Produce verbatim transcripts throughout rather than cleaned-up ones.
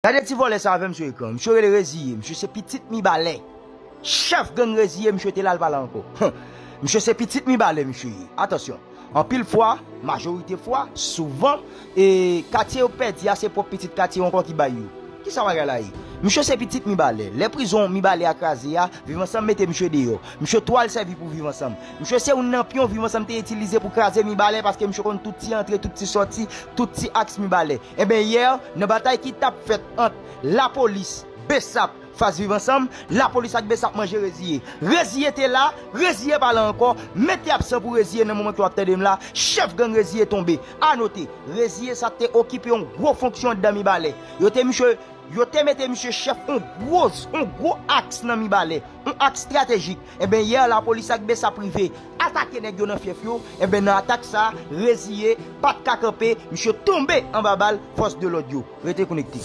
Gade ti vòlè sa avè m sou ekran. Misye rele Reziye. Misye se pitit Mibalè. Chèf gang Reziye, misye te la, l pa la ankò. Misye se pitit Mibalè, misye ye. Atansyon. Anpil fwa, majorite fwa, souvan, e katye yo pèdi a, se pwòp pitit katye yo ankò ki bay yo. Kisa bagay la ye? Misye se pitit Mibalè. Lè prizon Mibalè a kraze a, Viv Ansanm mete misye deyò. Misye twò al sèvi pou Viv Ansanm. Misye se youn nan pyon Viv Ansanm te itilize pou kraze Mibalè, paske misye konn tout ti antre, tout ti sòti, tout ti aks Mibalè. Enben, yè, nan batay ki t ap fèt ant lapolis, BSAP, fas Viv Ansanm, lapolis ak BSAP manje Reziye. Reziye te la, Reziye pa la ankò, mete absan pou Reziye nan moman ke w ap tande m la, chèf gang Reziye tonbe. A note, Reziye sa te okipe yon gwo fonksyon anndan Mibalè. Yo te misye, yo te mete misye chèf yon gwo, yon gwo aks nan Mibalè, yon aks estratejik. Enben, yè, lapolis ak BSAP rive atake nèg yo nan fyèf yo. Enben, nan atak sa, Reziye pa t ka kanpe, misye tonbe anba bal fòs de lòd yo. Rete konekte.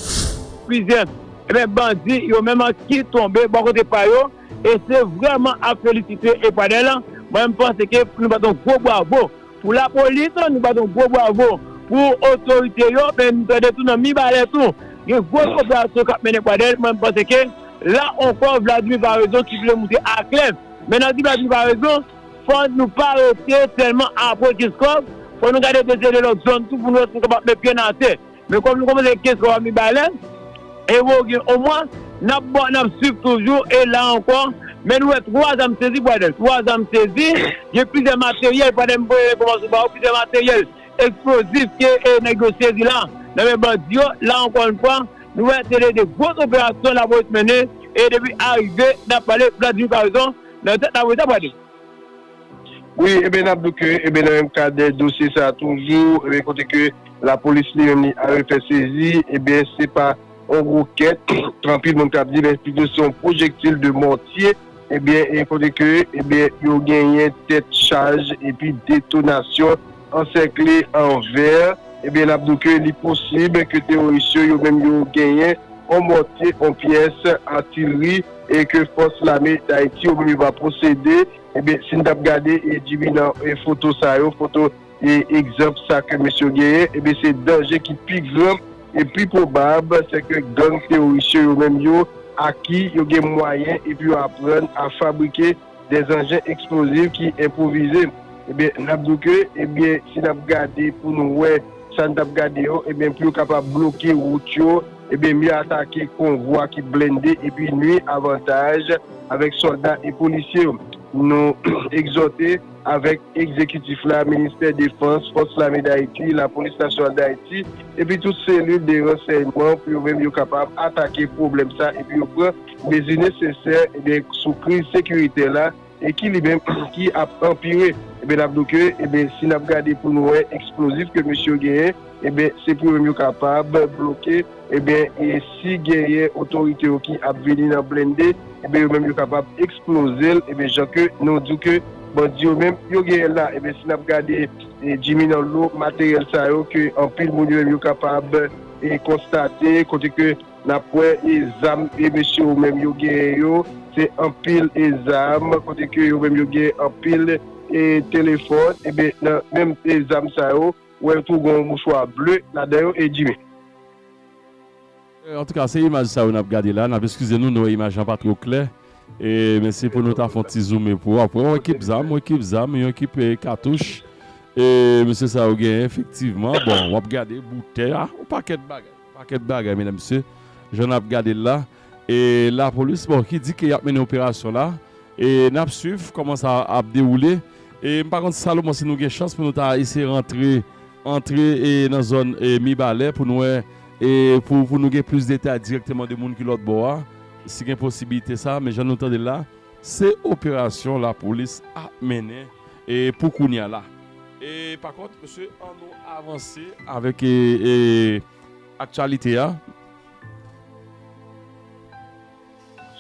Plizyè, enben, bandi yo menm ki tonbe bò kote pa yo, e se vrèman ap felisite e panèl. Mwen, m panse ke nou bat yon gwo bwavo pou lapolis, nou bat yon gwo bwavo pou otorite yo, men nou tande tou nan Mibalè tou, gen gwo operasyon k ap mennen panèl. Mwen, m panse ke la ankò, Vladimir Paraison ki vle montre aklè. Men n ap di Vladimir Paraison, fò nou pa rete sèlman apre Kenskòf, fò nou gade de zye de lòt zòn tou pou nou wè si nou kapab met pye n atè. Men kòm nou kòmanse Kenskòf a Mibalè, e wo gen yon mwa, n ap ba, n ap swiv toujou, e la ankò, men nou wè twa zam sezi, bradè, twa zam sezi, gen plizyè materyèl, bradè, m voye enfòmasyon ba ou, plizyè materyèl eksplozif ke, e, nèg yo sezi la, nan men bandi yo, la ankò yon fwa, nou wè se de, de gwo operasyon lapolis mennen, e depi arive, n ap pale, Vladimir Paraison, nan tèt lapolis la, bradè. Wi, ebyen, n ap di w ke, ebyen, nan menm kad dosye sa a toujou, ebyen, kote ke lapolis li menm li al fè sezi, ebyen, se pa yon wokèt, anpil moun k ap di, men pito se yon pwojektil de mòtye, ebyen, e kote ke, ebyen, yo genyen tèt chaj epi detonasyon ansèkle an vè, ebyen, n ap di w ke li posib ke teworis yo, yo menm yo genyen yon mòtye, yon pyès atilri, e ke fòs lame Dayiti yo menm yo va pwosede. Ebyen, si n t ap gade, e, Jimmy, nan, e, foto sa yo, foto, e, egzanp sa ke mesye yo genyen, ebyen, se danje ki pi gran e pi pwobab, se ke gang teworis yo, yo menm yo aki, yo gen mwayen, epi yo aprann a fabrike de zanjen eksplozif ki enpwovize. Ebyen, n ap di w ke, ebyen, si n ap gade pou nou wè sa n t ap gade yo, ebyen, pou yo kapab bloke wout yo, ebyen, mye atake konvwa ki blende epi nwi avantaj avèk sòlda e polisye yo. Nou egzòte avèk egzekitif la, Ministè Defans, Fòs Lame Dayiti, Lapolis Nasyonal Dayiti, epi tout selil de ransèyman pou yo menm yo kapab atake pwoblèm sa epi yo pran mezi nesesè, ebyen, sou kriz sekiritè la, e ki li menm ki ap anpire. Ebyen, n ap di w ke, ebyen, si n ap gade pou nou wè eksplozif ke mesye yo genyen, ebyen, se pou yo menm yo kapab bloke, ebyen, e si genyen otorite yo ki ap vini nan blende, ebyen, yo menm yo kapab eksploze l, ebyen, jan ke nou di w ke bandi yo menm yo genyen la. Ebyen, si n ap gade, e, Jimmy, nan lo materyèl sa yo ke anpil moun yo menm yo kapab, e, konstate, kote ke n ap wè, e, zam, e, mesye yo menm yo genyen yo, se anpil, e, zam, kote ke yo menm yo gen anpil, e, telefòn, ebyen, nan menm, e, zam sa yo, wè tou gen yon mouchwa ble ladan yo, e, Jimmy. E, antouka, se imaj sa yo n ap gade la, n ap eskize nou, nou wè imaj lan pa twò klè, e, men se pou nou ta fè yon ti zoume pou w ap wè yon ekip zam, yon ekip zam, yon ekip, e, katouch, e, mesye sa yo genyen, efektivman, bon, w ap gade boutèy a, yon pakèt bagay. Pakèt bagay, medam, mesye, jan n ap gade l la. E lapolis, bon, ki di ke y ap mennen operasyon la. E n ap swiv kòman sa ap dewoule. E m pa konn, Salomon, si nou gen chans pou nou ta eseye rantre, antre, e, nan zòn, e, Mibalè pou nou wè, e, pou, pou nou gen plis detay dirèkteman de moun ki lòt bò a. Si gen posiblite sa, men jan nou tande l la, se operasyon lapolis ap mennen, e, pou kounye a la. E, pa kont, mesye, ann nou avanse avèk, e, e, aktyalite a.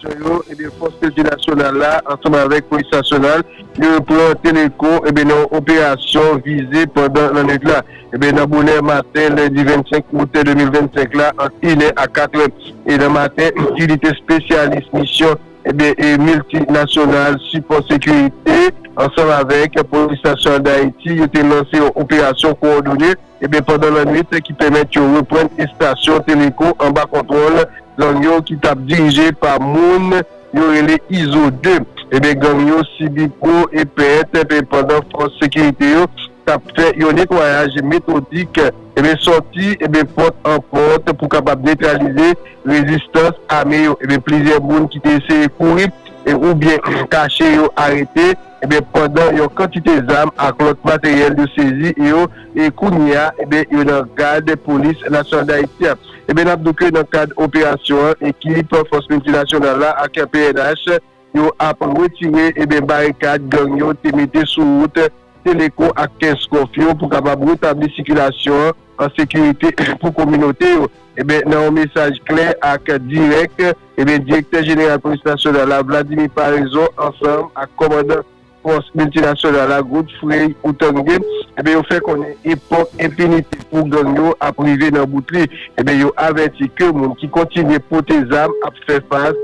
Yo, ebyen, Fòs Sekirite Nasyonal la, ansanm avèk Polis Nasyonal, yo pran Teleko, ebyen, nan yon operasyon vize pandan lannwit la. Ebyen, nan bonè maten, lendi vennsenk out de mil vennsenk la, ant inè a katrè. E nan maten, inite espesyalis misyon, ebyen, e miltinasyonal, sipò sekirite, ansanm avèk Polis Nasyonal d Ayiti, yo te lanse yon operasyon kowòdone, ebyen, pandan lannwit ki pèmèt yo reprann estasyon Teleko anba kontwòl gang yo ki t ap dirije pa moun yo rele Izo de. Ebyen, gang yo sibi gwo e pèt, ebyen, pandan fòs sekirite yo t ap fè yon netwayaj metodik, ebyen, sòti, ebyen, pòt an pòt pou kapab netralize rezistans ame yo. Ebyen, plizyè moun ki te eseye kouri e oubyen kache yo arete. Ebyen, pandan yon kantite zam ak lòt materyèl yo sezi e yo, e kounye a, ebyen, yo nan gad Polis Nasyonal d Ayiti a. Ebyen, n ap di w ke nan kad operasyon an, ekip Fòs Miltinasyonal la ak P N H yo ap retire, ebyen, barikad gang yo te mete sou wout Teleko ak Kenskòf yo pou kapab retabli sikilasyon an an sekirite pou kominote yo. Ebyen, nan yon mesaj klè ak dirèk, ebyen, Direktè Jeneral Polis Nasyonal la, Vladimir Paraison, ansanm ak kòmandan Fòs Miltinasyonal la, Godfrey Utangé, ebyen, yo fè konnen epòk enpinite pou gang yo ap rive nan bout li. Ebyen, yo avèti ke moun ki kontinye pote zam ap fè fas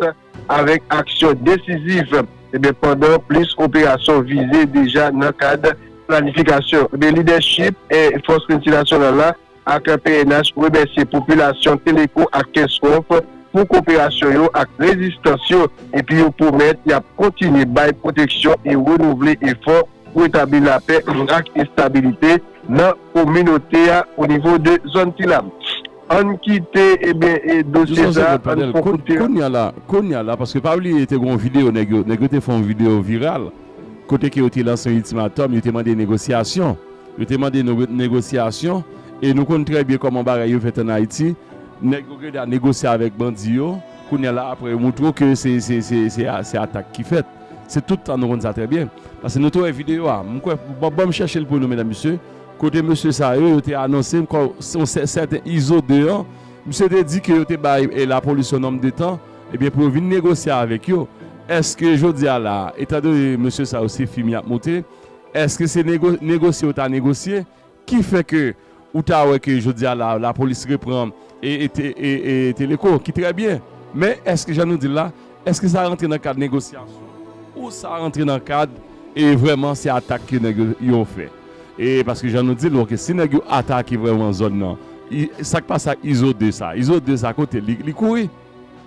avèk aksyon desiziv. Ebyen, pandan plis operasyon vize deja nan kad planifikasyon. Ebyen, lidèchip e Fòs Miltinasyonal la ak P N H remèsye popilasyon Teleko ak Kenskòf pou koperasyon yo ak rezistans yo, epi yo pwomèt y ap kontinye bay pwoteksyon e renouvle efò pou etabli lapè ak estabilite nan kominote a o nivo de zòn sila. Ann kite, ebyen, e dosye sa, ann fè koute. Kounye a la, kounye a la, paske pa bliye, te gen yon videyo, nèg yo, nèg yo te fè yon videyo viral, kote ke yo te lanse yon iltimatòm, yo te mande negosyasyon. Yo te mande nego-, negosyasyon, e nou konn trè byen kòman bagay yo fèt ann Ayiti. Nèg yo genlè negosye avèk bandi yo, kounye a la, apre yo moutre w ke se, se, se, se a-, se atak ki fèt. Se tout tan nou konn sa trè byen. Paske nou te wè videyo a. M kwè, ban, ban m chèche l pou nou, medam, mesye. Kote mesye sa yo, yo te anonse, kò, se yon sè-, sèten Izo de an, misye te di ke yo te bay, e, lapolis yon nonb de tan, ebyen, pou yo vin negosye avèk yo. Èske jodi a la, etandone mesye sa yo se fim y ap monte, èske se nego-, negosye yo ta negosye ki fè ke ou ta wè ke jodi a la, lapolis reprann e, e, te-, e, e Teleko, ki trè byen. Men èske, jan nou di l la, èske sa rantre nan kad negosyasyon? Ou sa rantre nan kad, e vrèman se atak ke nèg yo, yo fè? E paske jan nou di l, ok, si nèg yo atake vrèman zòn nan, i, sa k pase ak Izo de sa? Izo de sa kote? Li, li kouri?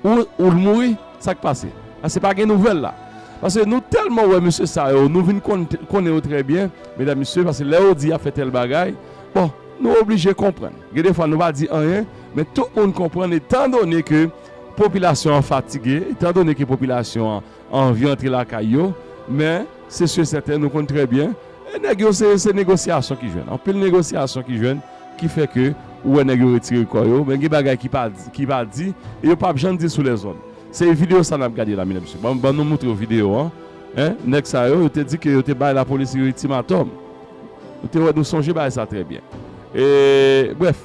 Ou, ou l mouri? Sa k pase? Paske pa gen nouvèl la. Paske nou tèlman wè mesye sa yo, nou vin konn, konnen yo trè byen, medam, mesye, paske lè yo di y ap fè tèl bagay, bon, nou oblije konprann. Gen defwa nou pa di anyen, men tout moun konprann, etandone ke popilasyon an fatige, etandone ke popilasyon an anvi antre lakay yo, men se si e sèten, nou konn trè byen, e nèg yo se, se negosyasyon ki jwenn. Anpil negosyasyon ki jwenn, ki fè ke ou wè nèg yo retire kò yo, men gen bagay ki pa di, ki pa di, e yo p ap janm di sou lèzòd. Se videyo sa n ap gade la, medam, mesye. Ban, ban nou moutre w videyo an. Hein? Nèg sa yo, yo te di ke yo te bay lapolis yon iltimatòm. Nou te wè, nou sonje bagay sa trè byen. E, brèf,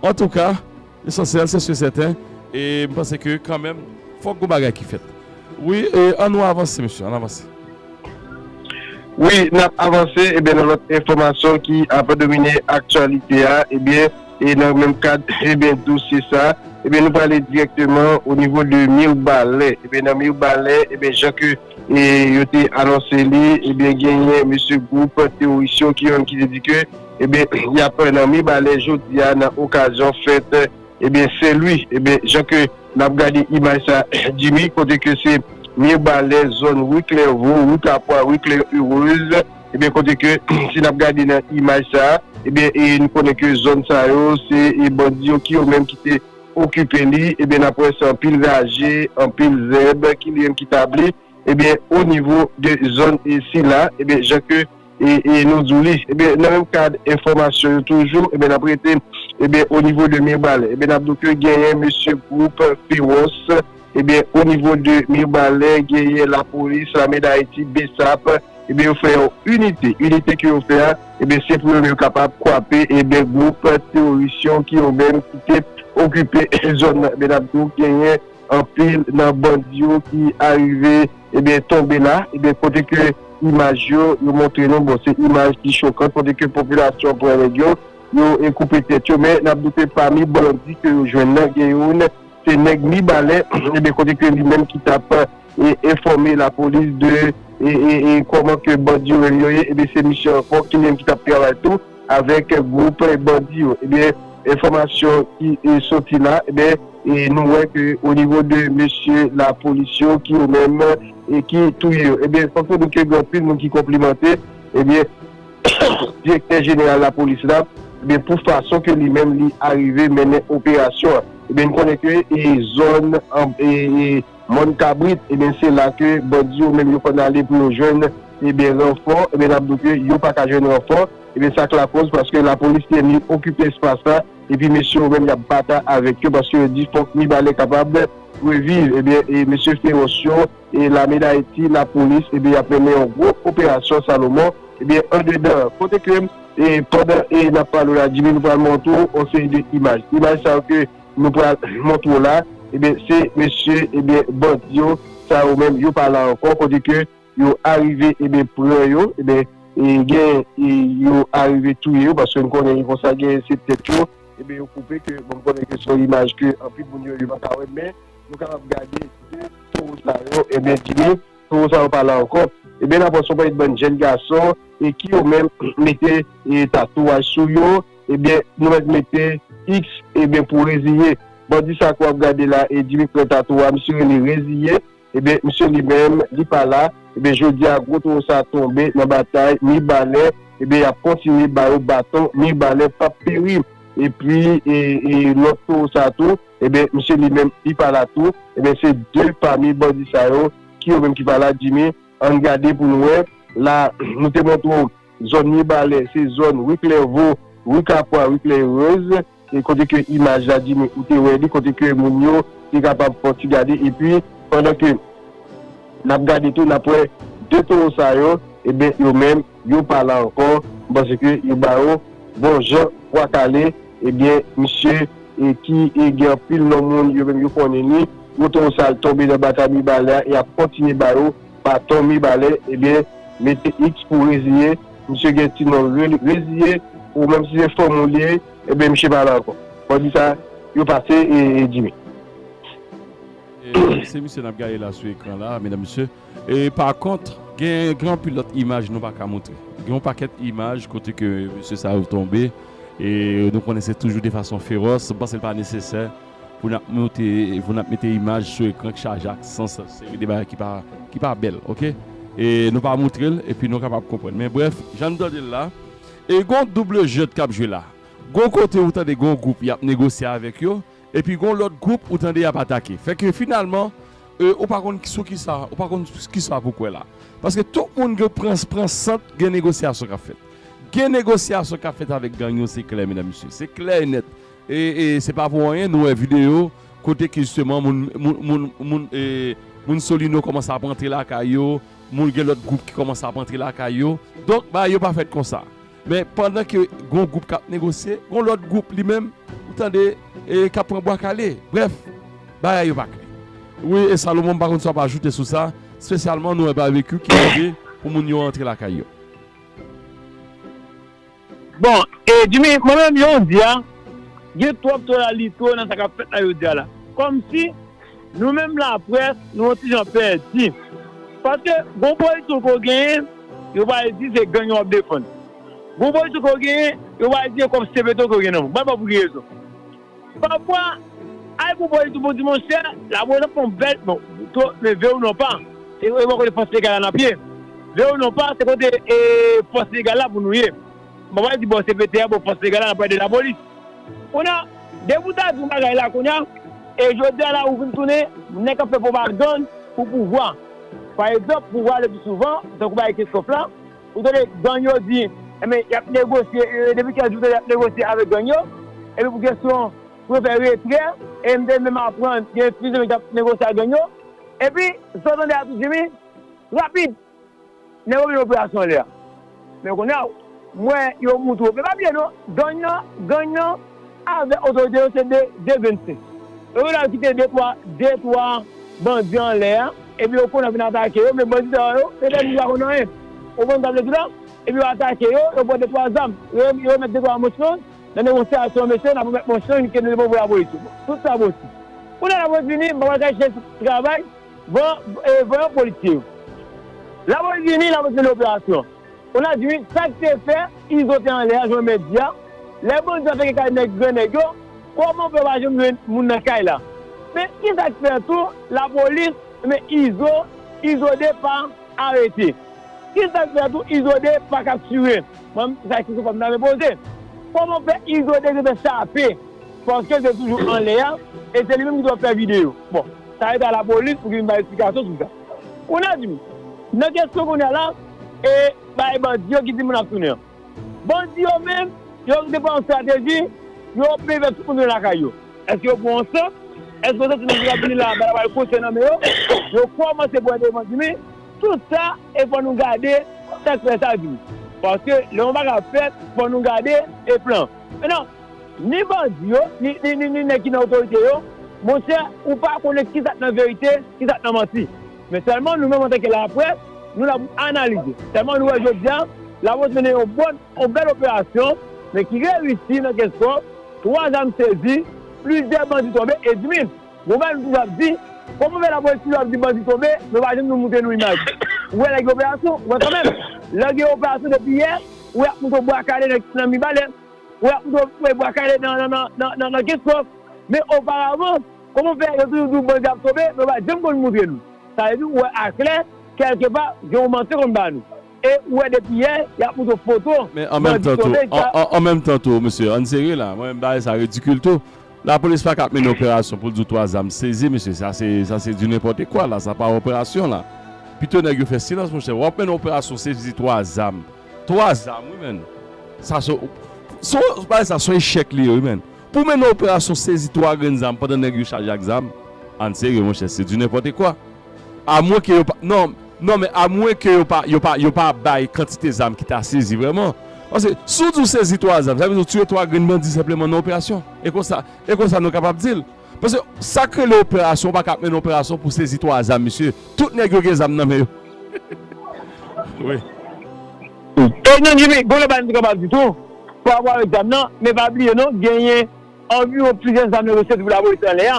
antouka, lesansyèl, se si e sèten. E m panse ke kanmenm, fòk gon bagay ki fèt. Wi, e, ann nou avanse, mesye, ann avanse. Wi, n ap avanse, ebyen, nan lòt enfòmasyon ki ap domine aktyalite a, ebyen, e nan menm kad, ebyen, dosye sa, ebyen, nou prale dirèkteman o nivo de Mibalè. Ebyen, nan Mibalè, ebyen, jan ke, e, yo te anonse li, ebyen, genyen mesye gwoup teworis yo ki menm ki te di ke, ebyen, y ap nan Mibalè jodi a nan okazyon fèt, ebyen, Sen Lwi. Ebyen, jan ke n ap gade imaj sa, Jimmy, kote ke se Mibalè, zòn ri Klèvo, ri Kapwa, ri Klè Erez, ebyen, kote ke, si n ap gade nan imaj sa, ebyen, e nou konnen ke zòn sa yo, se, e, bandi yo ki yo menm ki te okipe li, ebyen, n ap wè se anpil raje, anpil zèb, ki li menm ki tabli, ebyen, o nivo de zòn, e, sila, ebyen, jan ke e, e nou di w li. Ebyen, nan menm kad enfòmasyon yo toujou, ebyen, n ap rete, ebyen, o nivo de Mibalè. Ebyen, n ap di w ke genyen mesye gwoup Fewòs, ebyen, o nivo de Mibalè, genyen lapolis, lame d Ayiti, BSAP, ebyen, yo fè yon inite. Inite ke yo fè a, ebyen, se pou yo menm kapab kwape, ebyen, gwoup teworis yo ki yo menm ki te okipe zòn nan. Ebyen, n ap di w genyen anpil nan bandi yo ki arive, ebyen, tonbe la, ebyen, kote ke imaj yo, yo montre nou, bon, se imaj ki chokan, kote ke popilasyon pran nèg yo, yo, e, koupe tèt yo, men n ap di w ke pami bandi ke yo jwenn nan, gen youn, se nèg Mibalè, ebyen, kote ke li menm ki t ap, e, enfòme lapolis de, e, e, e kòman ke bandi yo menm yo ye, ebyen se misye ankò ki menm ki t ap travay tou avèk gwoup bandi yo. Ebyen, enfòmasyon ki, e, soti la, ebyen, e nou wè ke o nivo de mesye lapolis yo ki yo menm, e ki touye yo. Ebyen, fòk nou di ke gen anpil moun ki konplimante, ebyen, direktè jeneral lapolis la, ebyen, pou fason ke li menm li arive mennen operasyon an. Ebyen, n konnen ke, e, zòn, e, e, Mòn Kabrit, ebyen, se la ke bandi yo menm yo konn ale pou yo jwenn, ebyen, ranfò, ebyen, n ap di ke yo pa ka jwenn ranfò, ebyen, sa k lakoz, paske lapolis li menm li okipe espas la, epi mesye yo menm y ap batay avèk yo, paske yo di fòk Mibalè kapab reviv, ebyen, e mesye fewòs yo, e lame d Ayiti, lapolis, ebyen, y ap mennen yon gwo operasyon Salomon, ebyen, andedan, kote ke, e pandan, e n ap pale w la, Jimmy, nou pral montre w yon seri de imaj. Imaj sa yo ke nou pral montre w la, ebyen, se mesye, ebyen, bandi yo, sa yo menm, yo pa la ankò, kote ke yo arive, ebyen, pran yo, ebyen, e gen, e yo arive touye yo, paske n konnen konsa gen se tèt yo, ebyen, yo koupe, ke, bon, m konnen ke se yon imaj ke anpil moun yo, yo pa ka wè, men nou kapab gade de towo sa yo, ebyen, Jimmy, towo sa yo pa la ankò. Ebyen, n ap wè se yon bann jèn gason, e ki yo menm mete, e, tatouaj sou yo, ebyen, nou mèt mete X, ebyen, pou reziye. Bandi sa ke w ap gade la, e Jimmy pran tatouaj, misye rele reziye, ebyen, misye li menm, li pa la, ebyen, jodi a, gwo towo sa tonbe nan batay Mibalè, ebyen, y ap kontinye ba yo baton, Mibalè p ap peri. Epi, e, e lòt towo sa tou, ebyen, misye li menm, li pa la tou, ebyen, se de pami bandi sa yo, ki yo menm ki pa la, Jimmy, ann gade pou nou wè, la, nou te montre w zòn Mibalè, se zòn ri Klèvo, ri Kapwa, ri Klèrèz, e kote ke imaj la, Jimmy, ou te wè li, kote ke moun yo te kapab fè ti gade, epi pandan ke n ap gade tou, n ap wè de towo sa yo, ebyen, yo menm, yo pa la ankò, m panse ke yo ba yo bon jan bwa kale, ebyen, misye, e ki, e gen anpil non moun, yo menm, yo konnen li, gwo towo sa tonbe nan batay Mibalè a, e ap kontinye ba yo, baton Mibalè, ebyen, mete X pou reziye, misye gen ti non re-, reziye, ou menm si se fanm ou li ye, ebyen, misye pa la ankò. Bandi sa, yo pase, e, e Jimmy. E, se misye n ap gade la sou ekran la, medam, mesye. E, pa kont, gen, gen anpil lòt imaj nou pa ka montre. Gen yon pakèt imaj kote ke mesye sa yo tonbe. E nou konnen se toujou de fason fewòs. M panse l pa nesesè pou n ap monte, pou n ap mete imaj sou ekran k chaje ak sans, seri de bagay ki pa, ki pa bèl, oke? E nou pa montre l, epi nou kapab konprann. Men brèf, jan n tande l la, e gen yon double jeu k ap jwe la. Gen yon kote ou tande gen yon gwoup y ap negosye avèk yo, epi gen yon lòt gwoup ou tande y ap atake. Fè ke finalman, e, ou pa konn sou kisa, ou pa konn kisa pou kwè la. Paske tout moun gen pran, pran sant, gen negosyasyon k ap fèt. Gen negosyasyon k ap fèt avèk gang yo, se klè, medam, mesye. Se klè e nèt. E, e se pa pou anyen, nou wè videyo, kote ke jisteman moun, moun, moun, moun, e, moun Solino kòmanse ap rantre lakay yo, moun gen lòt gwoup ki kòmanse ap rantre lakay yo. Donk, bagay yo pa fèt konsa. Men pandan ke gon gwoup k ap negosye, gon lòt gwoup li menm, ou tande, e k ap pran bwa kale. Brèf, bagay yo pa klè. Wi, e Salomon, m pa konn sa w ap ajoute sou sa, espesyalman nou wè Babekyou ki mande pou moun yo rantre lakay yo. Bon, e Jimmy, mwen menm, jodi a, gen twòp twò la li twò nan sa k ap fèt la jodi a la. Kòmsi Nou menm laprès, nou yon ti jan pèdi. Paske gon pozisyon ke w genyen, yo pral di se gang yo w ap defann. Gon pozisyon ke w genyen, yo pral di se kòb C P T ke w gen nan men w. Ban m ba w pou ki rezon. Pafwa, al gon pozisyon pou w di monchè, laprezan fè yon bèl, bon, twò, men vre ou non pa. E, e bò kote fòs legal la n ap ye. Vre ou non pa, se kote, e, fòs legal la pou nou ye. M pa pral di bò C P T a, bò fòs legal la, n ap pale de lapolis. Kounye a, depi w ta di yon bagay la kounye a, e jodi a la ou vin tounen nèg k ap fè pwopagann pou pouvwa. Pa egzanp, pouvwa le pi souvan, tankou bagay Kenskòf la, ou tande gang yo di, enben, y ap negosye, e, depi kèl jou w tande y ap negosye avèk gang yo, epi pou kesyon, pou yo fè retrè, e m te menm aprann, gen plizyè nèg k ap negosye ak gang yo, epi, sa w tande a tou Jimmy, rapid, nèg yo vin operasyon anlè a. Men kounye a, m wè yo moute w. Men pa bliye non, gang nan, gang nan, avèk otorite yo se de, de grenn sen. Yo genlè kite de twa, de twa bandi anlè a, epi yo konnen vin atake yo, men bandi sa yo, se de moun ki pa konn anyen. Ou konprann sa m vle di la? Epi yo atake yo, yo pran de twa zam, yo, yo remèt de twa mouchon, nan negosyasyon, mesye, n ap remèt mouchon, ke nou depo pou lapolis. Tout sa posib. Kounye a lapolis vini, m pa pral kache travay, van, e, vanyan polisye yo. Lapolis vini, lapolis mennen operasyon. Kounye a, Jimmy, sa k te fè Izo te anlè a, jan w mèt di a, lè bandi yo atake kay nèg, gran nèg yo, kòman w fè w pa janm jwenn moun nan kay la? Men ki sa k fè tou, lapolis, men Izo, Izo de pa arete? Ki sa k fè tou, Izo de pa kaptire? Mwen, sa kesyon fò m ta vle poze. Kòman fè Izo de rive chape? Paske se toujou anlè a, e se li menm ki dwe fè videyo. Bon, sa rete a lapolis pou ki vin bay eksplikasyon sou sa. Kounye a, Jimmy, nan kesyon kounye a la, e bay bandi yo ki di moun ap tounen an. Bandi yo menm, yo te pran yon estrateji, yo prefere tout moun tounen lakay yo. Èske yo pran yon sant? Èske yo santi nèg yo ap vini la, bagay la pral koche nan men yo? Yo kòmanse pran eleman, Jimmy. Tout sa, e fò nou gade sa k fè sa, Jimmy. Paske lè yon bagay ap fèt, fò nou gade e plan. Mentnan, ni bandi yo, ni, ni, ni, ni nèg ki nan otorite yo, monchè, ou pa konnen ki sa k nan verite, ki sa k nan manti. Men sèlman nou menm antanke laprès, nou la pou analize. Sèlman nou wè jodi a, lapolis mennen yon bon, yon bèl operasyon, men ki reyisi nan kèk kò, twa zam sezi, plizyè bandi tonbe, e Jimmy, bon bagay nou toujou ap di, kòman fè lapolis toujou ap di bandi tonbe, men pa janm nou montre nou imaj? Ou wè lè gen operasyon, ou wè kanmenm. Lè gen operasyon depi yè, ou wè y ap montre w bwa kale nan, nan Mibalè. Ou ap tou wè bwa kale nan, nan, nan, nan, nan, nan kèk kò. Men oparavan, kòman fè yo toujou di w bandi ap tonbe, men yo pa janm konn montre nou? Sa vle di, ou wè aklè, kèlkepa, gen yon manti konn ba nou. E ou wè depi yè, y ap montre w foto bandi tonbe, etsetera. Men an menm tan tou, an, an, an menm tan tou, mesye, ann serye la. Mwen menm, bagay sa ridikil tou. Lapolis pa ka ap mennen operasyon pou l di w twa zam sezi, mesye. Sa se, sa se du n'importe quoi la. Sa pa operasyon la. Pito nèg yo fè silans, monchè. W ap mennen operasyon sezi twa zam. Twa zam, wi, menn. Sa se, se, bagay sa se yon echèk li ye, wi, menn. Pou mennen operasyon sezi twa grenn zam pandan nèg yo chaje ak zam, ann serye, monchè, se du n'importe quoi. Amwenke yo pa, non, non, men amwenke yo pa, yo pa, yo pa bay kantite zam ki ta sezi vrèman. Paske si w di w sezi twa zam, sa vle di w tiye twa grenn bandi senpleman nan operasyon. E konsa, e konsa nou kapab di l. Paske sa k rele operasyon, ou pa ka ap mennen operasyon pou sezi twa zam, mesye. Tout nèg yo gen zam nan men yo. Wi. E non, Jimmy, gon lòt bagay nou te kapab di tou, pa rapò avèk zam nan, men pa bliye non, genyen anviwon plizyè zam nèg yo sezi pou lapolis anlè a.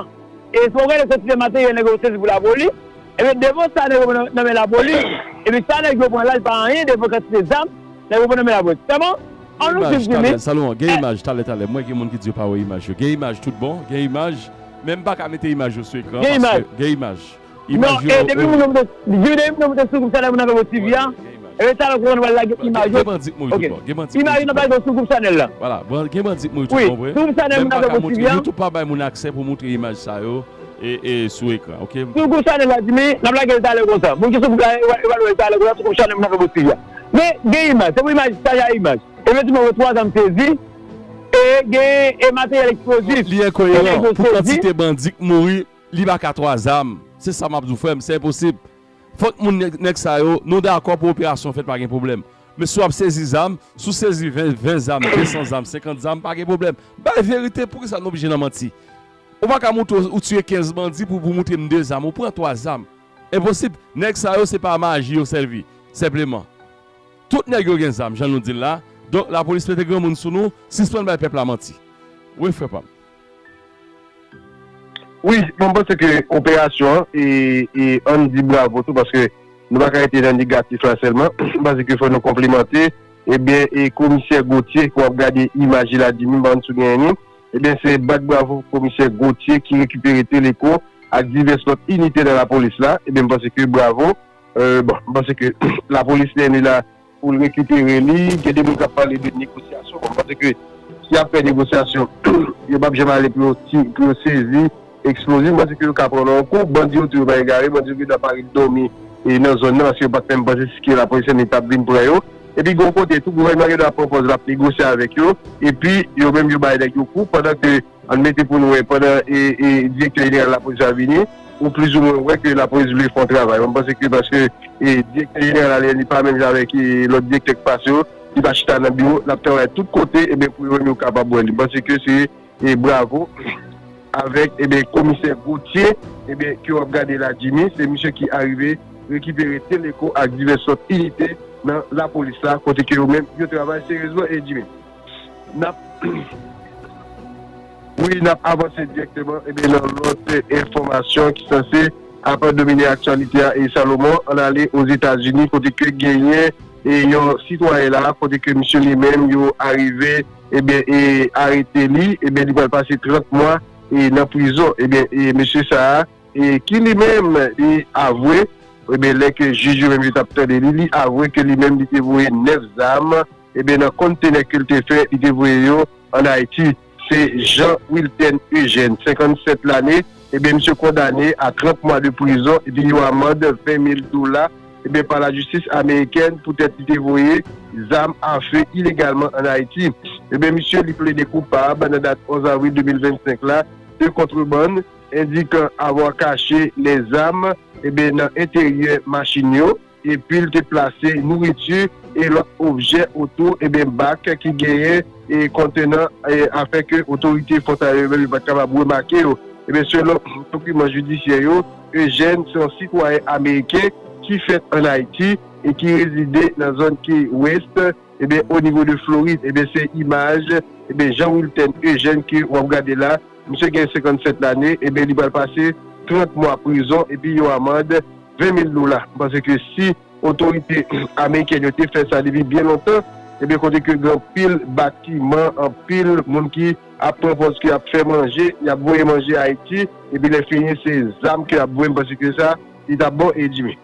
E si w gade kantite materyèl nèg yo sezi pou lapolis, ebyen devan sa nèg yo pran nan, nan men lapolis, ebyen sa nèg yo pran la, li pa anyen devan kantite zam nèg yo pran nan men lapolis. Sèlman, an nou swiv Jimmy. Gen imaj talè, talè, talè. Mwen gen moun ki di yo pa wè imaj yo. Gen imaj tout bon, gen imaj. Men m pa ka mete imaj yo sou ekran paske gen imaj. Gen imaj. Non, e depi moun yo moute, depi moun yo moute sou gwoup chanèl Moun nan Fè Bò T V a, e talè w konprann pral lage imaj yo. Gen bandi k mouri tout bon. Gen bandi k mouri tout bon. Imaj yo n ap lage yo sou gwoup chanèl la. Vwala, gen bandi k mouri tout bon vre. Wi, sou gwoup chanèl Moun nan Fè Bò T V a. YouTube pa bay moun aksè pou montre imaj sa yo e, e sou ekran, oke? Sou gwoup chanèl la, Jimmy, n ap lage l talè konsa. Moun ki sou gwoup la, yo pral wè l talè konsa sou gwoup chanèl Moun nan Fè Bò T V a. Men gen imaj, se pou imaj, chaje a imaj. Efektivman, gen twa zam sezi, e gen, e materyèl eksplozif. Li enkoyeran pou kantite bandi k mouri. Li pa ka twa zam. Se sa m ap di w, frè m, se enposib. Fòk moun nèg, nèg sa yo, nou dakò pou operasyon fèt, pa gen pwoblèm. Men si w ap sezi zam, si w sezi ven, ven zam, de san zam, senkant zam, pa gen pwoblèm. Bay verite, poukisa nou oblije nan manti? Ou pa ka montre w, ou tiye kenz bandi pou, pou montre m de zam, ou pran twa zam. Enposib. Nèg sa yo, se pa maji yo sèvi, senpleman. Tout nèg yo gen zam, jan nou di l la. Donk, lapolis mete granmoun sou nou, sispann bay pèp la manti. Wi, frè pa m. Wi, bon, m panse ke operasyon an, e, e ann di bravo tou, paske nou pa ka rete nan negatif la sèlman. M panse ke fò nou konplimante, ebyen, e komisè Gauthier, ke w ap gade imaj li la, di m, ban sou genyen li. Ebyen, se bat bravo pou komisè Gauthier ki rekipere Teleco ak divès lòt inite nan lapolis la. Ebyen, m panse ke bravo. Euh, bon, m panse ke lapolis N N I la pou l rekipere li. Gen de moun k ap pale de negosyasyon. Bon, m panse ke si y ap fè negosyasyon, yo p ap janm ale pou yo ti-, pou yo sezi eksplozif. M panse ke yo ka pran nan yon kou. Bandi yo tou yo pa egare. Bandi yo gentan pare dòmi e nan zòn nan paske yo pa t menm panse si ke lapolis N N I t ap vin pran yo. Epi gen yon kote tou, gouvènman gentan pran pòz l ap negosye avèk yo. Epi yo menm yo bay nèg yo kou pandan ke Ann mete pou nou wè, pandan, e, e, direktè jeneral lapolis la vini, ou plizoumwen wè ke lapolis vle fè yon travay. Mwen panse ke paske, e, direktè jeneral la, li pa menm jan avèk, e, lòt direktè k pase yo, li pa chita nan biwo, l ap travay tout kote, ebyen, pou yo menm yo kapab wè li. Mwen panse ke se, e, bravo avèk, ebyen, komisè Gauthier, ebyen, ke w ap gade la, Jimmy, se misye ki arive rekipere Teleco ak divès lòt inite nan lapolis la, kote ke yo menm, yo travay seryezman, e, Jimmy. N ap, wi, n ap avanse dirèkteman, ebyen, nan lòt enfòmasyon ki sanse Apre domine aktyalite a, e Salomon, ann ale Ozetazini, kote ke genyen e yon sitwayen la, kote ke misye li menm yo arive, ebyen, e arete li, ebyen, li pral pase trant mwa e nan prizon. Ebyen, e mesye sa a, e ki li menm, li avwe, ebyen, lè ke jij yo menm yo t ap tande li, li avwe ke li menm, li te voye nèf zam, ebyen, nan kontenè ke l te fè, li te voye yo ann Ayiti. Se Jean Wilten Eugène, senkannsèt lane, ebyen, misye kondane a trant mwa de prizon epi yon amann ven mil dola, ebyen, pa lajistis amerikèn poutèt li te voye zam afe ilegalman ann Ayiti. Ebyen, misye, li plede koupab nan dat onz avril de mil vennsenk la de contrebande indiquant avoir caché les armes, ebyen, nan enteryè machin yo, epi l te plase nouriti e lòt objè otou, ebyen, bak ki genyen e kontenan, e afin ke otorite fwontalye yo menm yo pa t kapab remake yo. Ebyen, selon dokiman jidisyè yo, Eugène se yon sitwayen ameriken ki fèt ann Ayiti e ki rezide nan zòn Key West, ebyen, o nivo de Florid. Ebyen, se imaj, ebyen, Jean Wilten Eugène ke w ap gade la. Misye gen senkannsèt lane, ebyen, li pral pase trant mwa prizon epi yon amann ven mil dola. M panse ke si otorite amerikèn yo te fè sa depi byen lontan, ebyen, kote ke gen anpil batiman, anpil moun ki ap pran pòz ke y ap fè manje, y ap voye manje Ayiti, epi lè fini, se zam ke y ap voye, m panse ke sa, li t ap bon, e Jimmy.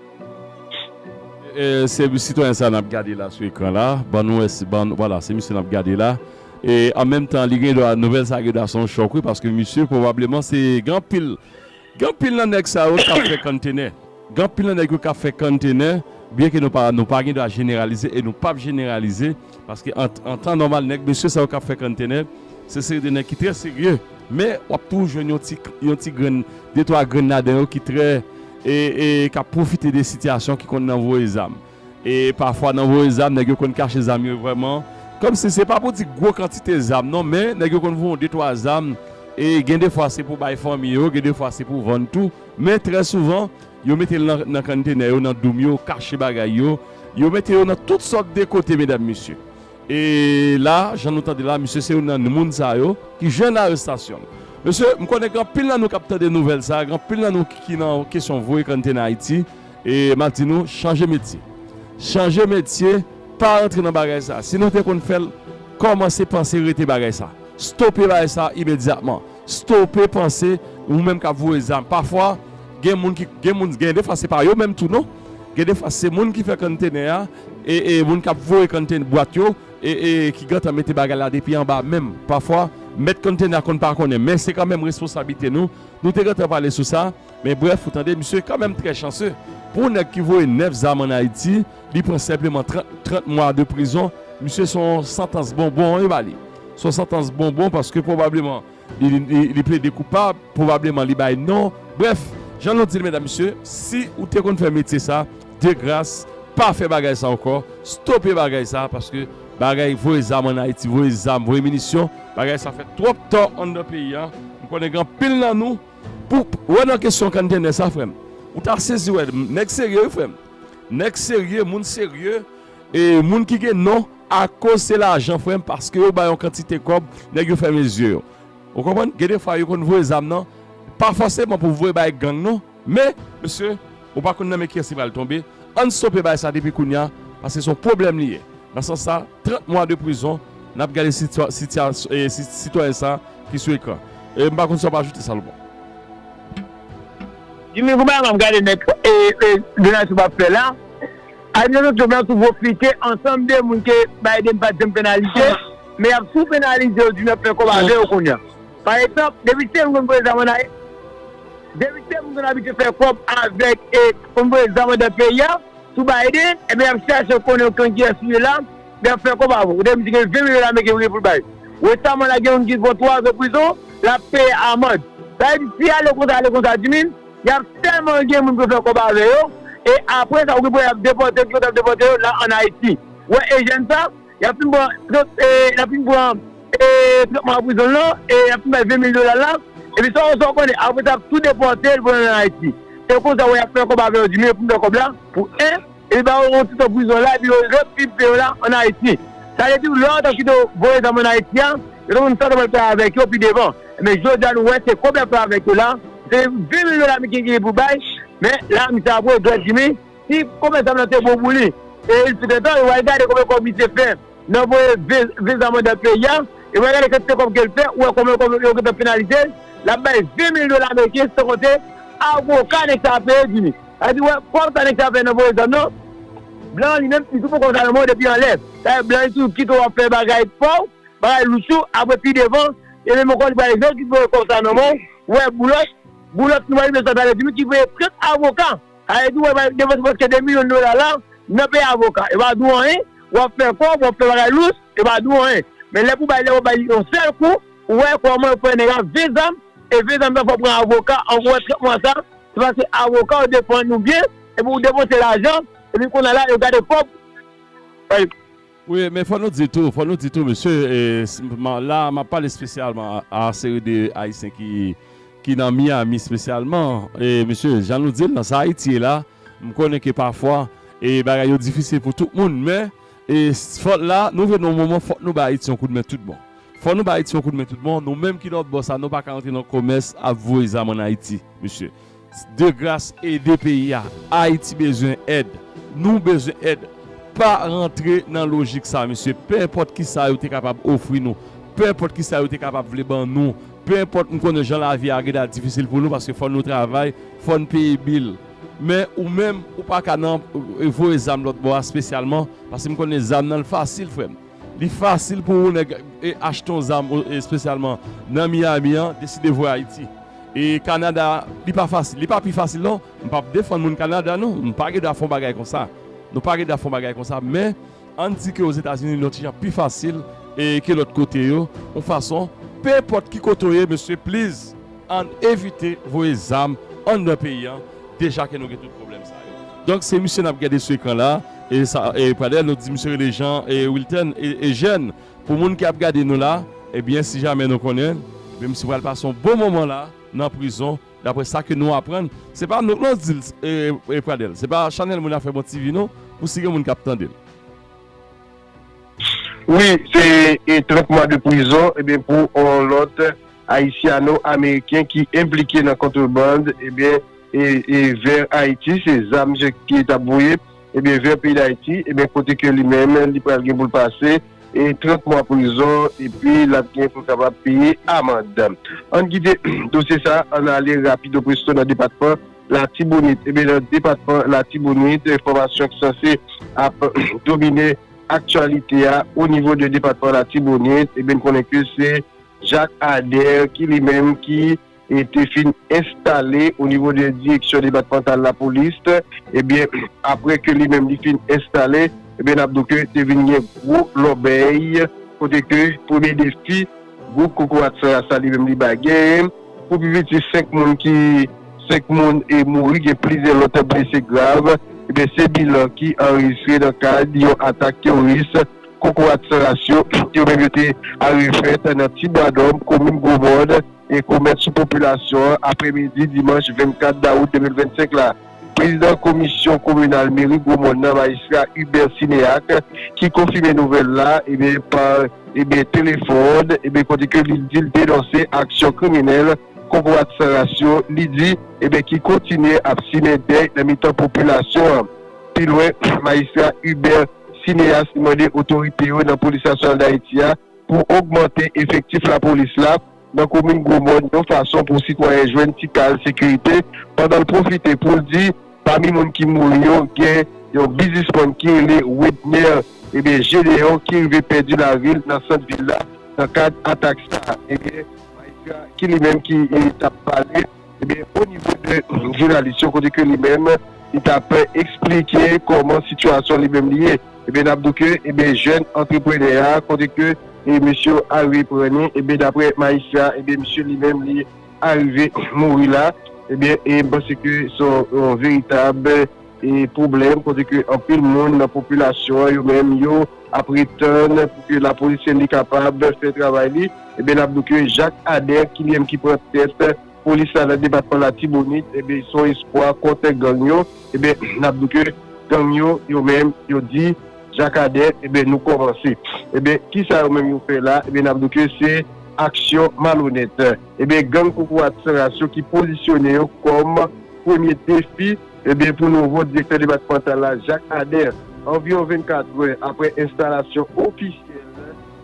E, se sitwayen sa n ap gade la sou ekran la. Ban nou wè si, ban, vwala, se misye n ap gade la. E an menm tan, li gen dwa, nouvèl sa gen dwa se yon chòk, wi, paske misye pwobableman se gen anpil, gen anpil nan nèg sa yo k ap fè kanntene. Gen anpil nan nèg yo k ap fè kanntene, byen ke nou pa, nou pa gen dwa jeneralize e nou p ap jeneralize, paske an, an tan nòmal, nèg mesye sa yo k ap fè kanntene, se seri de nèg ki trè serye. Men, w ap toujou jwenn yon ti, yon ti grenn, de twa grenn ladan yo ki trè, e, e k ap pwofite de sitiyasyon ki konn nan voye zam. E pafwa nan voye zam, nèg yo konn kache zam yo vrèman. Kòmsi se pa pou di gwo kantite zam non, men nèg yo konn voye yon de twa zam. E gen defwa se pou bay fanmi yo, gen defwa se pou vann tou. Men trè souvan, yo mete l nan, nan kanntene yo, nan doum yo, kache bagay yo. Yo mete yo nan tout sòt de kote, medam, mesye. E la, jan nou tande la, misye se youn nan moun sa yo ki jwenn arestasyon l. Mesye, m konnen gen anpil nan nou k ap tande nouvèl sa, gen anpil nan nou ki, ki nan kesyon voye kanntene Ayiti. E m ap di nou, chanje metye. Chanje metye, pa rantre nan bagay sa. Si nou te konn fè l, kòmanse panse rete bagay sa. Stope bagay sa imedyatman. Stope panse ou menm k ap voye zam. Pafwa, gen moun ki, gen moun, gen defwa se pa yo menm tou non. Gen defwa se moun ki fè kanntene a, e, e moun k ap voye kanntene bwat yo, e, e ki gentan mete bagay la depi anba menm. Pafwa, mèt kanntene a konn pa konnen, men se kanmenm responsablite nou. Nou te gentan pale sou sa, men brèf, ou tande, misye kanmenm trè chanse. Pou yon nèg ki voye nèf zam ann Ayiti, li pran senpleman trant, trant mwa de prizon. Misye se yon santans bonbon yo ba li. Se yon santans bonbon paske pwobableman li, li, li, li plede koupab, pwobableman li bay non. Brèf, jan nou di l, medam, mesye, si ou te konn fè metye sa, de gras, pa fè bagay sa ankò, stope bagay sa, paske bagay voye zam ann Ayiti, voye zam, voye minisyon, bagay sa fè twòp tò anndan peyi a. M konnen gen anpil nan nou, pou, wè nan kesyon kanntene sa, frè m, ou ta sezi wè, nèg serye, wi, frè m. Nèg serye, moun serye, e moun ki gen non, akoz se lajan, frè m, paske yo bay yon kantite kòb, nèg yo fèmen zye yo. Ou konprann? Gen de fwa yo konn voye zam nan, pa fòseman pou voye bay gang non, men, mesye, ou pa konn nan men kiyès li pral tonbe. Ann stope bagay sa depi kounye a, paske se yon pwoblèm li ye. Nan sans sa, trant mwa de prizon, n ap gade sitwa-, sitiyasyon, e, si-, sitwayen sa ki sou ekran. E m pa konn sa w pa ajoute, Salomon. Jimmy, pou bagay m ap gade nèt, e, e, Donald Trump ap fè la, administrasyon Trump la tou pwofite ansanm de moun ke Biden pa t janm penalize, men y ap tou penalize yo di n ap fè kòb avè yo kounye a. Pa egzanp, depi se moun konn voye zam ann Ayiti, depi se moun konn abitye fè kòb avèk e konn voye zam anndan peyi a, sou Biden, ebyen y ap chache konnen kan kiyès ou ye la, y ap fè kòb avè w. Ou te di gen ven mil dola ameriken pou l bay. Resaman la gen youn ki pran twa zan prizon, l ap peye amann. Sa vle di si ale konsa, ale konsa, Jimmy, y ap tèlman gen moun pou fè kòb avè yo, e apre sa, ou gen pou y ap depòte, ki kote y ap depòte yo, la ann Ayiti. Ou wè Eugène sa, y ap fin pran, e, y ap fin pran, e, trant mwa prizon l lan, e y ap fin bay ven mil dola la, epi sa w, sa w konnen, apre sa, y ap tou depòte l pou l ann Ayiti. Se konsa, w wè, y ap fè kòb avè yo, Jimmy, yo fin fè kòb la, pou en, epi ba yo yon ti tan prizon la, epi yo repibye yo la ann Ayiti. Sa vle di, lè w t ap kite yo voye zam ann Ayiti a, yo t ap konn sa yo t ap fè avèk yo pi devan. Men jodi a, nou wè, se kòb y ap fè avèk yo la, se ven mil dola ameriken ki gen pou bay, Men la, misye ap regrèt, Jimmy, si konbyen zam nan te bon pou li. E il fut un temps, yo pral gade konbyen kòb misye fè nan voye ven, ven zam anndan peyi a. Yo pral gade kantite kòb ke l fè, ou wè konbyen kòb yo gentan penalize l. L ap bay ven mil dola ameriken, san konte avoka nèg sa a peye, Jimmy. Sa vle di, wè, kòb sa nèg sa a fè nan voye zam nan, blan an li menm, li tou poko sa nan men w depi anlè. Sa vle di, blan an li toujou kite w ap fè bagay pa w, bagay lou sou, apre pi devan, e menm ankò li pral egzekite kòb sa nan men w, ou wè boulòt, boulòt ki pral rive sa talè, di ki peye trant avoka. Sa vle di, ou wè, depanse prèske de milyon dola la, nan peye avoka. E pa di w anyen, w ap fè kòb, w ap fè bagay lous, e pa di w anyen. Men lè pou bay, lè w bay yon sèl kou, ou wè kòman yo pran nèg la ven zam, e ven zam sa fò pran avoka, an gwo trant mwa sa, se paske avoka yo defann nou byen, epi ou depanse lajan, epi kounye a la, yo gade kòb. Ay, Wi, men fò nou di tou, fò nou di tou, mesye, e, s- m- la, m ap pale espesyalman a, a seri de Ayisyen ki, ki nan Miami espesyalman. E, mesye, jan nou di l, nan sa Ayiti ye la, m konnen ke pafwa, e, bagay yo difisil pou tout moun, men, e, s- fò, la, nou vle nan yon moman, fòk nou ba Ayiti yon koudmen tout bon. Fò nou ba Ayiti yon koudmen tout bon, nou menm ki lòtbò sa, nou pa ka rantre nan komès ap voye zam ann Ayiti, mesye. De gras, ede peyi a. Ayiti bezwen èd. Nou bezwen èd. Pa rantre nan lojik sa, mesye. Penenpòt kisa yo te kapab ofri nou, penenpòt kisa yo te kapab vle ban nou, penenpòt, m konnen jan lavi a gentan difisil pou nou, paske fò nou travay, fò n peye bil. Men ou menm, ou pa ka nan, e, voye zam lòtbò a espesyalman, paske m konnen zam nan l fasil, frè m. Li fasil pou ou nèg, e, achte yon zam, o, espesyalman nan Miami an, deside voye Ayiti. E Kanada, li pa fasil. Li pa pi fasil non. M p ap defann moun Kanada non. M pa gen dwa fè yon bagay konsa. Nou pa gen dwa fè yon bagay konsa. Men, ann di ke Ozetazini li yon ti jan pi fasil, e, ke lòt kote yo. Yon fason, penenpòt ki kote w ye, mesye, please, ann evite voye zam anndan peyi an, deja ke nou gen tout pwoblèm sa yo. Donk, se misye n ap gade sou ekran la, e sa, e Pradel, nou di misye rele Jean, e Wilton, e, e Jeune. Pou moun ki ap gade nou la, ebyen, si jamè nou konnen, ebyen, misye pral pase yon bon moman la, nan prizon, daprè sa ke nou aprann. Se pa nou k nan di l, e, e Pradel, se pa Chanèl Moun Afè Bon T V non, pou si gen moun k ap tande l. Wi, se e, trant mwa de prizon, ebyen, pou yon lòt ayisyano-ameriken ki enplike nan kontrebann, ebyen, e, e vè Ayiti, se zam ki t ap voye, ebyen, vè peyi Dayiti, ebyen, kote ke li menm, li pral gen pou l pase, e trant mwa prizon, epi l ap gen pou l kapab peye amann. Ann kite dosye sa, ann ale rapido presto nan depatman Latibonit. Ebyen, nan depatman Latibonit, enfòmasyon ki sanse ap domine aktyalite a o nivo de depatman Latibonit, ebyen, n konnen ke se Jacques Ader ki li menm ki e, te fin enstale o nivo de direksyon depatmantal lapolis, ebyen, apre ke li menm li fin enstale, ebyen, n ap di ke te vin gen gwo lòbèy, kote ke premye defi gwoup Kokorat San Rasa li menm li bay genyen, pou pi piti senk moun ki, senk moun e mouri, gen plizyè lòt blese grav, ebyen, se bilan ki anrejistre nan kad yon atak teworis Kokorat San Rasa yo, yo menm yo te arive fèt nan Ti Bwadòm, komin Gwomòn, e komèt sou popilasyon an aprèmidi dimanch vennkat dawout de mil vennsenk la. Prezidan komisyon kominal meri Gwomòn nan, majistra Hubert Cinéac, ki konfime nouvèl la, ebyen, pa, ebyen, telefòn, ebyen, kote ke li di l denonse aksyon kriminèl Kokorat San Rasa yo, li di, ebyen, ki kontinye ap simen dèy nan mitan popilasyon an. Pi lwen, majistra Hubert Cinéac mande otorite yo nan Polis Nasyonal Dayiti a pou ogmante efektif lapolis la nan komin Gwomòn yon fason pou sitwayen jwenn ti kal sekirite, pandan l pwofite pou l di pami moun ki mouri yo gen yon biznismann ki rele Wedner, ebyen, Gedeon ki rive pèdi lavi l nan sant vil la nan kad atak sa. Ebyen, majistra ki li menm ki, e, t ap pale, ebyen, o nivo de jounalis yo, kote ke li menm, li t ap eksplike kòman sitiyasyon li menm li ye. Ebyen, n ap di ke, ebyen, jèn antreprenè a, kote ke, e, mesye yo arive pran li, ebyen, daprè majistra, ebyen, mesye li menm, li arive mouri la. Ebyen, e m panse ke se yon, yon veritab, e, pwoblèm, kote ke anpil moun nan popilasyon an, yo menm, yo ap ret tann pou ke lapolis li kapab fè travay li. Ebyen, n ap di ke Jacques Ader, ki li menm ki pran tèt polis la nan depatman Latibonit, ebyen, se yon espwa kont gang yo. Ebyen, n ap di ke gang yo, yo menm, yo di Jacques Ader, ebyen, nou kòmanse. Ebyen, kisa yo menm yo fè la? Ebyen, n ap di ke se aksyon malonèt. Ebyen, gang Kokorat San Rasa yo ki pozisyone yo kòm premye defi, ebyen, pou nouvo direktè depatmantal la, Jacques Ader. Anviwon vennkat è apre enstalasyon ofisyèl,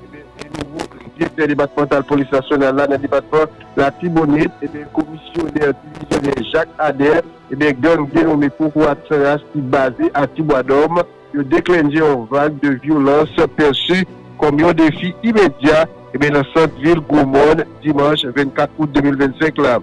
ebyen, e nouvo direktè depatmantal polis nasyonal la nan depatman Latibonit, ebyen, komisyonè divizyonè Jacques Ader, ebyen, gang denome Kokorat Sanras ki baze a Tibwadòm, yo deklenche yon vag de vyolans pèsi kòm yon defi imedya, ebyen, nan sant vil Gwomòn, dimanch vennkat out de mil vennsenk la.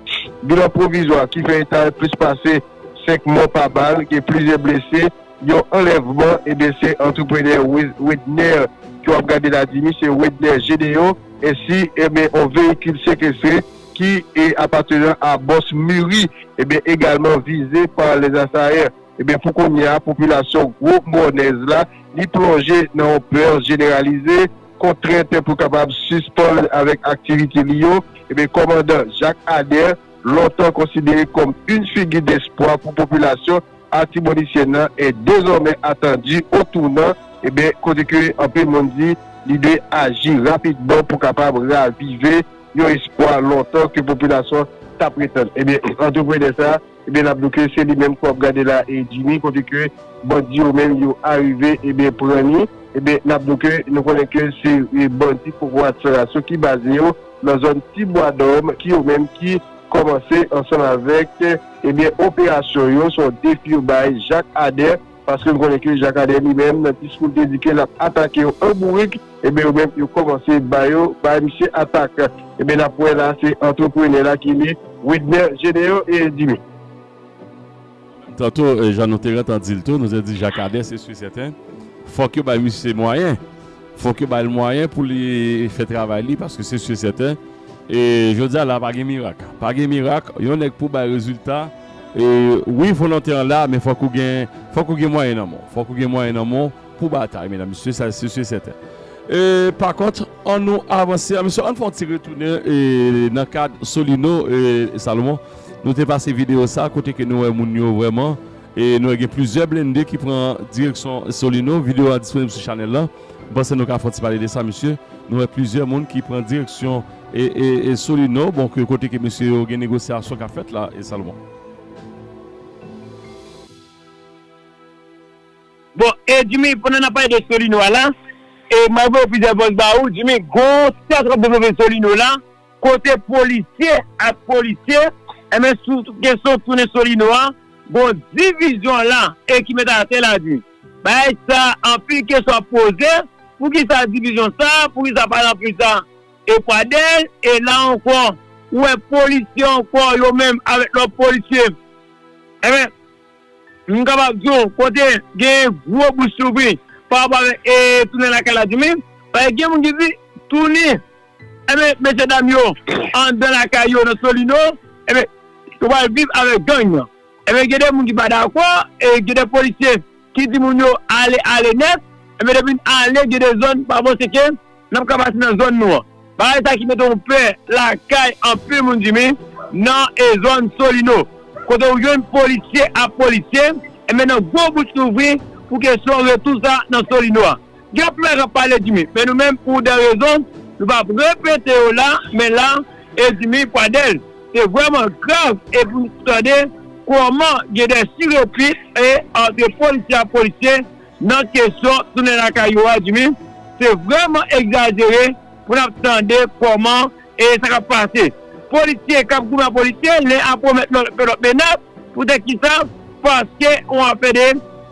Bilan pwovizwa ki fè eta plis pase senk mò pa bal, gen plizyè blese, yon anlèvman, ebyen, se antreprenè Wes-, Wedner, ki w ap gade la, Jimmy, se Wedner Gedeon, ensi, ebyen, yon veyikil sekestre ki e apateni a bòs Muri, ebyen, egalman vize pa lèzasayen. Ebyen, pou kounye a, popilasyon Gwo Mònèz la, li plonje nan yon pè jeneralize, kontrent pou kapab sispann avèk aktivite li yo. Ebyen, kòmandan Jacques Ader, lontan konsidere kòm yon figi despwa pou popilasyon atibonisyen nan, e dezòmè atandi o tounan, ebyen, kote ke anpil moun di li dwe aji rapidman pou kapab ravive yon espwa lontan ke popilasyon t ap ret tann. Ebyen, antreprenè sa a, ebyen, n ap di w ke se li menm ke w ap gade la, e Jimmy, kote ke bandi yo menm yo arive, ebyen, pran li. Ebyen, n ap di w ke nou konnen ke se, e, bandi Kokorat Sanras yo ki baze yo nan zòn Ti Bwa Dòm, ki yo menm ki kòmanse ansanm avèk, ebyen, operasyon yo, se yon defi yo bay Jacques Ader, paske nou konnen ke Jacques Ader li menm, nan diskou l te di ke l ap atake yo an bourik, ebyen, yo menm, yo kòmanse ba yo, bay misye atak. Ebyen, n ap wè la, se antreprenè la ki li, Widner Gedeon e Jimmy. Tanto, e, jan nou te gentan di l tou, nou te di Jacques Ader, se si e sèten, fòk yo bay misye mwayen. Fòk yo bay l mwayen pou li fè travay li, paske se si e sèten. E jodi a la, pa gen mirak. Pa gen mirak, yon nèg pou bay rezilta, e, wi, volonte an la, men fòk ou gen, fòk ou gen mwayen nan men w. Fòk ou gen mwayen nan men w pou batay, medam, mesye, sa se si e sèten. E, pa kont, ann nou avanse, mesye, ann fè yon ti retounen, e, nan kad Solino, e, Salomon. Nou te pase videyo sa, kote ke nou wè moun yo vrèman, e nou wè gen plizyè blende ki pran direksyon Solino. Videyo a disponib sou chanèl la. M panse nou ka fè yon ti pale de sa, mesye. Nou wè plizyè moun ki pran direksyon e, e, e Solino, bon, ke kote ke mesye yo gen negosyasyon k ap fèt la, e Salomon. Bon, e Jimmy, pandan n ap pale de Solino a la, e m ap voye plizyè vòs ba ou, Jimmy, gon sa k ap devlope Solino la, kote polisye ak polisye, enben, sou kesyon tounen Solino a, gon divizyon la, e ki mete atè la, Jimmy. Bagay sa, anpil kesyon ap poze, poukisa divizyon sa, poukisa pa nan plis sa, e Pradèl, e la ankò, ou wè polisye ankò, yo menm avèk lòt polisye, enben, m kapab di w, kote gen gwo bouch louvri pa rapò avèk, e, tounen lakay la, Jimmy, paske gen moun ki di, tounen, enben, mesye dam yo, anndan lakay yo, nan Solino, enben, yo pral viv avèk gang nan. Enben, gen de moun ki pa dakò, e gen de polisye ki di moun yo ale, ale nèt, enben, depi n ale, gen de zòn, pa panse ke n ap ka pase nan zòn nou an. Bagay sa ki mete yon pè lakay anpil moun, Jimmy, nan, e, zòn Solino. Kote ou jwenn polisye ap polisye, enben, nan gwo bouch louvri pou kesyon retou sa nan Solino a. Gen anpil bagay k ap pale, Jimmy, men nou menm, pou de rezon, nou p ap repete yo la, men la, e Jimmy, Pradèl, se vrèman grav, e pou nou tande kòman gen de sirepit, e, ant polisye ak polisye, nan kesyon tounen lakay yo a, Jimmy, se vrèman egzajere pou n ap tande kòman, e, sa k ap pase. Polisye k ap goumen ak polisye, len ap pwomèt lòt, fè lòt menas, poutèt kisa? Paske yon afè de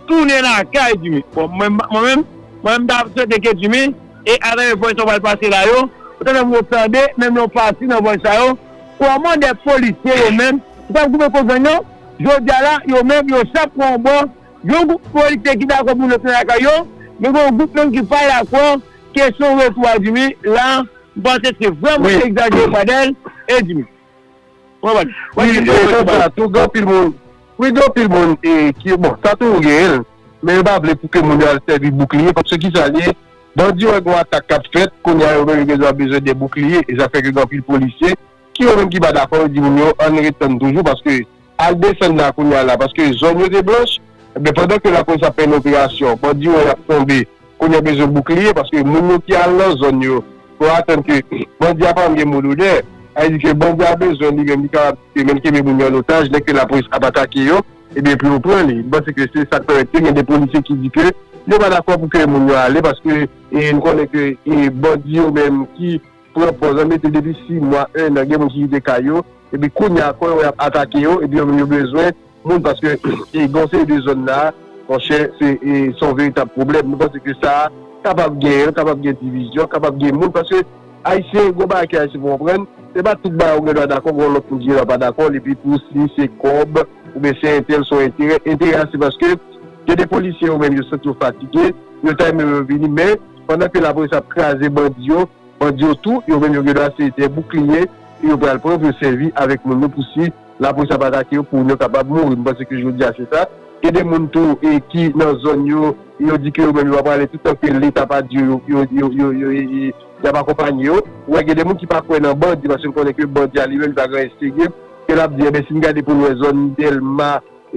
tounen lakay, Jimmy. Bon, mwen, mwen menm, mwen menm, m ta swete ke Jimmy, e atravè vòy sa w pral pase la yo, ou ta fè moun yo tande, menm yon pati nan vòy sa yo, kòman de polisye yo menm, ki t ap goumen kont gang nan, jodi a la, yo menm, yo chak pran yon bò, yon gwoup polisye ki dakò pou yo tounen lakay yo, men gen yon gwoup menm ki pa dakò, kesyon retou a, Jimmy, la, m panse se vrèman egzajere, Pradèl, e Jimmy. Wi, e konsa tou, gen anpil moun, wi, gen anpil moun, e, ki, bon, sa toujou genyen l, men yo pa vle pou ke moun yo al sèvi boukliye, paske kisa l ye, bandi wè gen yon atak k ap fèt, kounye a yo menm yo gen dwa bezwen de boukliye, e sa fè ke gen anpil polisye, ki yo menm ki pa dakò, yo di moun yo, ann ret tann toujou, paske al desann la kounye a la, paske zòn yo te blanch, enben, pandan ke lapolis ap fè yon operasyon, bandi wè y ap tonbe, kounye a bezwen boukliye, paske moun yo ki al nan zòn yo, pou atann ke bandi a pa menm gen mo dodè, Sa vle di ke bandi a bezwen li menm, li kapab li menm kenbe moun yo an otaj, lè ke lapolis ap atake yo, ebyen pou yo pran li. M panse ke se sa k pèmèt ke gen de polisye ki di ke yo pa dakò pou ke moun yo ale, paske e, nou konnen ke e, bandi yo menm ki pran pòz an mete depi sis mwa, en an, gen moun ki kite kay yo, epi kounye a, kò yo y ap atake yo, epi yo menm yo bezwen moun, paske e, gen yon seri de zòn la, monchè, se e, se yon veritab pwoblèm. Nou panse ke sa kapab gen, kapab gen divizyon, kapab gen moun, paske Ayisyen, gon bagay ke Ayisyen pou konprann, se pa tout bagay ou gen dwa dakò, gon lòt moun ki gen dwa pa dakò, epi pou si se kòb, oubyen se entèl, se yon enterè. Enterè a, se paske gen de polisye yo menm, yo santi yo fatige, yo ta renmen yo vini, men pandan ke lapolis ap kraze bandi yo, bandi yo tou, yo menm yo gen dwa se de boukliye, yo pral pran pou yo sèvi avèk moun yo pou si lapolis ap atake yo, pou yo kapab mouri. M panse ke jodi a se sa. Gen de moun tou e, ki nan zòn yo, yo di ke yo menm yo pa prale toutan ke Leta pa di yo, yo, yo, yo, yo, e, e, y ap akonpanye yo. Ou wè, gen de moun ki pa kwè nan bandi, paske yo konnen ke bandi a li menm li pa gen anyen serye. Ke l ap di, ebyen, si n gade pou n wè zòn Dèlma,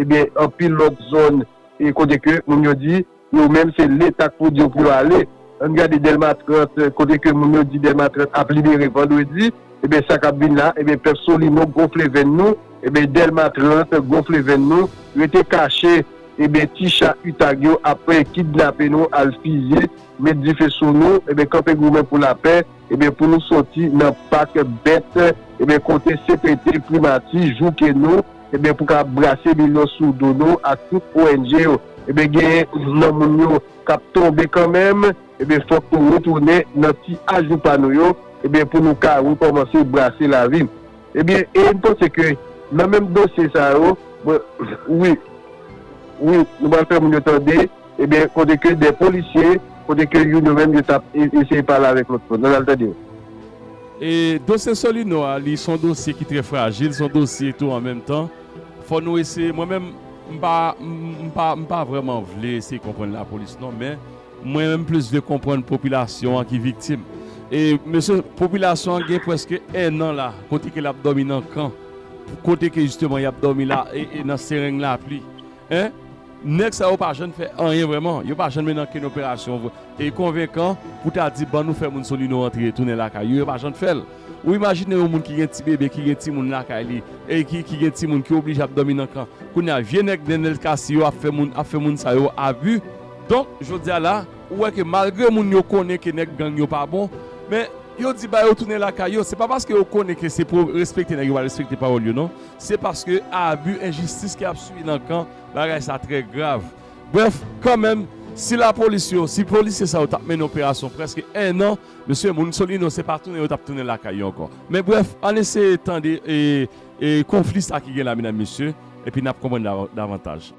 ebyen, anpil lòt zòn, e kote ke moun yo di, yo menm se Leta k pou di yo pou yo ale. Ann gade Dèlma trant, kote ke moun yo di Dèlma trant ap libere vandredi, ebyen, sa k ap vin la, ebyen, pèp Solino, gonfle venn nou, ebyen, Dèlma trant, gonfle venn nou, rete kache, ebyen, ti cha utag yo ap kidnape nou, al fizye, met dife sou nou, ebyen, kanpe goumen pou lapè, ebyen, pou nou soti nan pak bèt, ebyen, kote C P T, primati, jouke nou, ebyen, pou ka brase milyon sou do nou ak tout O N G yo. Ebyen, gen nan moun yo k ap tonbe kanmenm, ebyen, fòk nou retounen nan ti ajou pa nou yo, ebyen, pou nou ka rekòmanse brase lavi. Ebyen, e m panse ke nan menm dosye sa yo, mwen, wi, wi, nou pral fè moun yo tande, ebyen, kote ke de polisye, kote ke youn yo menm yo t ap e- eseye pale avèk lòt moun. Ann al tande yo. E dosye Solino a, li se yon dosye ki trè frajil, se yon dosye tou an menm tan. Fò nou eseye, mwen menm, m pa, m pa, m pa vrèman vle eseye konprann lapolis non, men mwen menm plis vle konprann popilasyon an ki viktim. E mesye, popilasyon an gen prèske en an la, kote ke l ap dòmi nan kan, kote ke jisteman y ap dòmi la, e, e nan sereng lapli. Hein? Nèg sa yo pa janm fè anyen vrèman. Yo pa janm mennen ankenn operasyon vre. E konvenkan pou ta di ban nou fè moun Solino rantre tounen lakay yo, yo pa janm fè l. Ou imajine yon moun ki gen ti bebe, ki gen timoun lakay li, e ki, ki gen timoun ki oblije ap dòmi nan kan. Kounye a, vye nèg Nenel Cassy yo ap fè moun, ap fè moun sa yo abi. Donk, jodi a la, ou wè ke malgre moun yo konnen ke nèg gang yo pa bon, men yo di ba yo tounen lakay yo. Se pa paske yo konnen ke se pou respekte nèg yo pa respekte pawòl yo non. Se paske abi, enjistis ki ap sibi nan kan, bagay sa trè grav. Brèf, kanmenm, si lapolis yo, si polisye sa yo t ap mennen operasyon prèske en an, mesye, moun Solino se pa tounen yo t ap tounen lakay yo ankò. Men brèf, ann eseye tande e, e konfli sa ki gen la, medam, mesye, epi n ap konprann dav- davantaj.